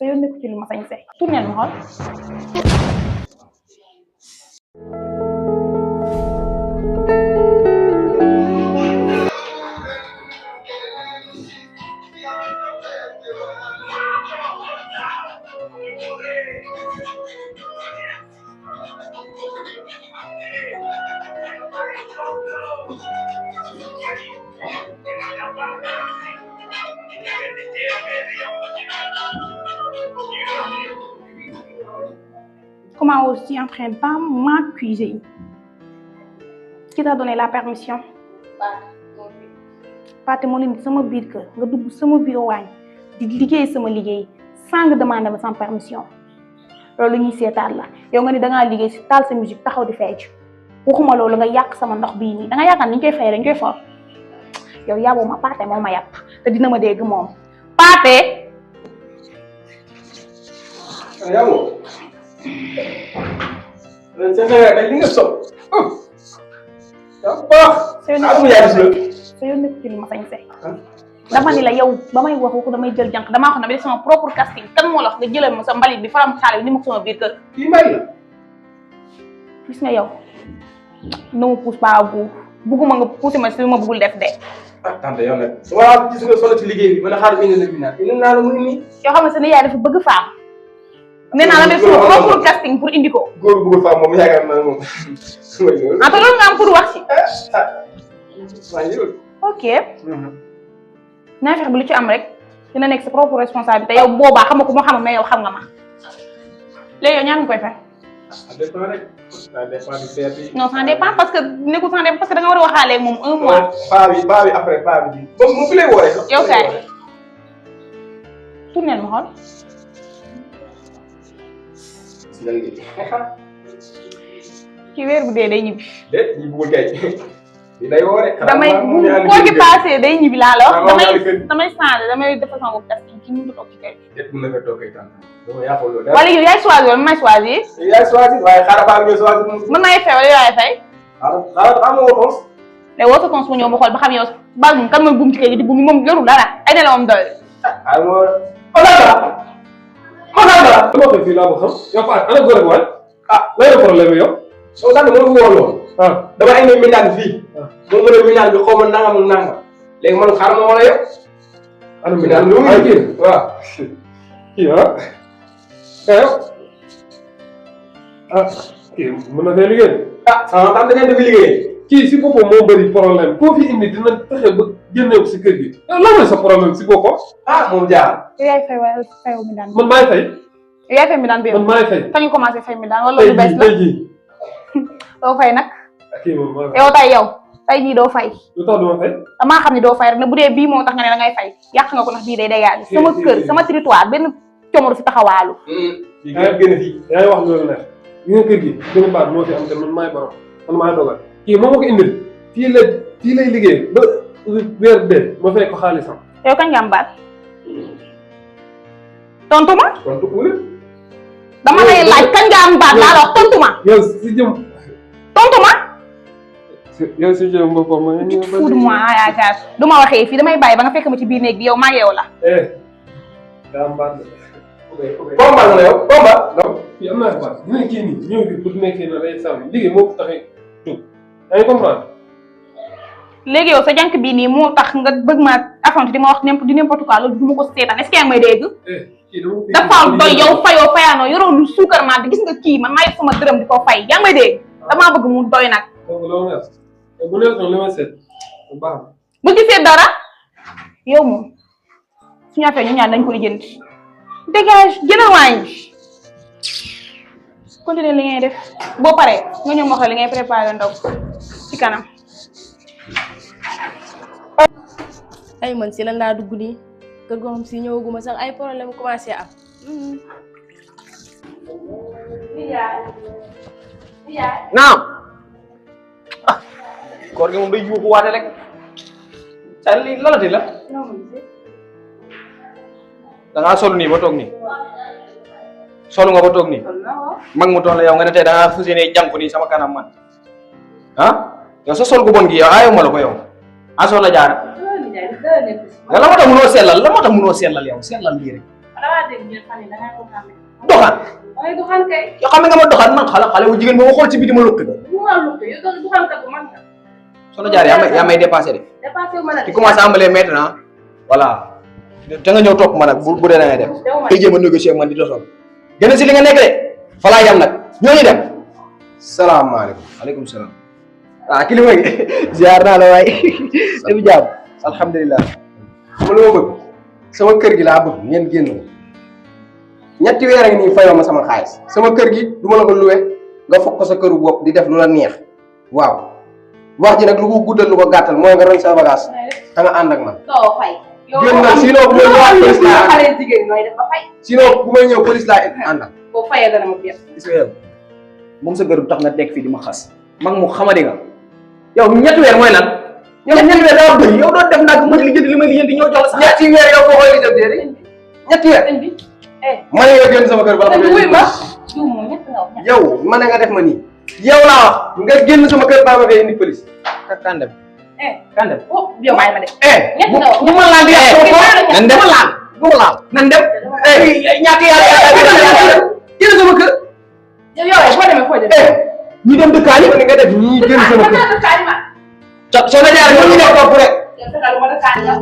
sa yoon nekku ci lu ma sañse tournel ma xool. Comment aussi en train de pas m'accuser? Qui t'a donné la permission? Pathé moo leen sama biir kër nga dugg sama biir waañ di liggéey sama liggéey sans nga demander ma sans permission loolu ñuy seetaan la yow nga ni dangaa liggéey si taal sa musique taxaw di fecc waxuma loolu nga yàq sama ndox bii nii da nga yaakaar ni ñu koy fay dañ koy for yow yaboo ma Pathé moo ma yàpp te dina ma dégg moom Pathé. Yaboo. Sëñ li nga sopp. sa yoon nekk ci lu ma sañse dama ni la yow ba may wax ko damay jël jànq damaa xam ne dama def sama propre casting kan moo la wax nga jëlal ma sa mbalit bi faram xaale bi ni ma ko sama biir kër. kii may la. gis nga yow na ma pousse ba bu bugguma nga poussé ma si ma buggul def de. ah tante yow nag. waaw gis nga solo ci liggéey bi ba la xaar indi na bi naa la mu indi. yoo xam ne sa yaay dafa bëgg faam. nee naa la def sama propre casting pour indi ko. góor bëggul faam moom yaakaar naa moom. ah te loolu nga am pour wax ci. ok. naa fexe bi lu ci am rek dina nekk sa propre responsabilité yow boobaa xam nga ko moo xam mais yow xam nga ma léegi yow ñaan nga koy fay. ça dépend rek. ça dépend du père bi. non ça dépend parce que nekkul ça dépend parce que da nga war a waxaale ak moom un mois. paa bi après paa bi. moom fi lay wooree sax. yow kay. tournel ma xool. si lan ngay. ci weer bu dee day ñibbi. déet ñi bëggul kay. li day woore. damay bu koo gi passé day ñibbi laa la wax damay changé damay defal sama bopp casting ci mënut a toog ci kër gi. déet mën na fa toog kay tànn. dama yàqul loolu. wala yow yaay choisir wala may choisir. yaay choisir waaye xaaral baa ngi choisir. mën naa fay wala yow yaay fay. xaaral xam nga woo léegi woo sa tons mu ñëw ma xool ba xam yow bal moom kan mooy buum ci kër gi di buum moom yorul dara ay ne la moom doy. ah alors. dama koy fii laa ko xam. yow Fatou ana góor ak waay. ah lan la problème yow. soo tax dama ko woon lool. dama indi mindaan fii. moom mu ne mindaan bi xaw ma nangam ak nangam. léegi man xaaral ma wala yow. ana mindaan lu muy kii waaw. kii yow. kii mën na fee liggéey. sama tante ngeen di fi liggéey. kii si boppam moo bëri problème koo fi indi dina fexe ba génne ko si kër gi. lan mooy sa problème si boppam. moom jaar. yow yaay fay wala fayoo mi daan. man maay fay. yow yaay fay mi daan bi yow. man maay fay. kañ commencé fay mi daan wala lu bees la tey jii. doo fay nag. kii moom maa yow tey jii doo fay. lu tax duma fay. damaa xam ne doo fay rek ne bu dee bii moo tax nga ne da ngay fay yàq nga ko ndax bii day dégage. sama kër sama territoire benn coomo fi taxawaalu. fii gën a fii. yaa ngi wax loolu nag. li nga kër gi gën a baax moo fi am te man maay borom man maay dogal. kii moom moo ko indil fii lay liggéey ba weer dee ma fay ko xaalisam. yow kañ nga am baat. tontu ma. tontu wala. dama lay laaj kañ nga am baat laa la wax tontu ma. yow si jëm. tontu ma. yow si jëm boppam ma ñu ci fuud moi yaakaar du ma waxee fii damay bàyyi ba nga fekk ma ci biir néeg bi yow maa ngi yow la. daa am baat la. combat la yow combat. donc fii am naa baat ñu ne kii nii ñëw bi pour nekkee na day sàmm liggéey moo ko taxee jóg yaa ngi comprendre. léegi yow sa jànk bii nii moo tax nga bëgg ma affronter di ma wax n'importe quoi loolu du ma ko seetaan est-ce que yaa may dégg. dafa doy yow fayoo fayaanoo yoroo lu suukar maa gis nga kii man maa yegg sama dërëm di ko fay yaa ngi may dégg damaa bëgg mu doy nag. donc loolu nga bu nekkoon li ma seet bu baax na. bu gisee dara yow moom suñu affaire ñu ñaar dañ ko lijjanti dégage jëlal waañ bi continuer li ngay def boo paree nga ñëw ma xool li ngay préparé ndaw ci kanam. ay man si lan laa dugg nii kër goo xam si ñëwaguma sax ay problème commencé am. naam. koor gi moom day yuuxu waate rek. saa lii lalati la. da ngaa sol nii ba toog nii. solu nga ba toog nii. mag mu toll yow nga ne tey da ngaa fas yéene jànku nii sama kanam man. yow sa sol gu bon gi yow aayoo ma la ko yow. sol la jaar. nga la moo tax munoo sellal yow sellal lii rek. damaa dégg ngeen fan yi da ngaa ko xàmme. doxaan waaye du xan kay. yoo xam nga ma doxaan man xale bu jigéen ba ma xool ci biti ma lukk bu ma lukk yow doon du xan kat bu mag nga. soxna Diarra yaa may dépassé de dépassé wu ma la de. ki commencé ambalee maintenant voilà te nga ñëw topp ma nag bu dee da ngay dem ngay jéem a négocier ak man di dosoon gën a si li nga nekk de fa laa yam nag ñoo ñu dem salaamaaleykum aleykum salaam waaw kilifa gi ziar naa la waay def jàmm alhamdulilah xam nga lu ma bëgg sama kër gi laa bëgg ngeen génn ko ñetti weer a ngi nii fayoo ma sama xaalis sama kër gi du ma la ko luwe nga fokk ko sa këru bopp di def lu la neex waaw wax ji nag lu ko guddal lu ko gàttal mooy nga roñ sa bagage te nga ànd ak man. doo fay. génn na sinon bu may ñëwaat police laa xale jigéen nooy def ba fay. sinon bu may ñëw police laa àndal. boo fayee dana ma biir. gis nga yow moom sa gëru tax nga teg fii di ma xas mag mu xamadi nga yow ñetti weer mooy lan ñetti weer daa bëri yow doo def nag ma lijjanti li may lijjanti ñëw jox la sax ñetti weer yow boo koy lijjanti ñetti weer. sëñ bi ma ne nga génn sama kër bala ma wuy ma jiw moom ñett nga wax. yow ma ne nga def ma nii yow laa wax nga génn sama kër bala ma fay indi police. kan dem kan dem oh yow bàyyi ma de. ñett nga wax bu ma laal di yàq nan dem laal bu ma laal nan dem ñàkk yàlla génn sama kër yow yow boo demee foo demee. ñu dem dëkkaani ni nga def ñii génn sama kër ma. soxna Diarra ñoo ñu def topp rek yow fexeel ma dëkkaani yow.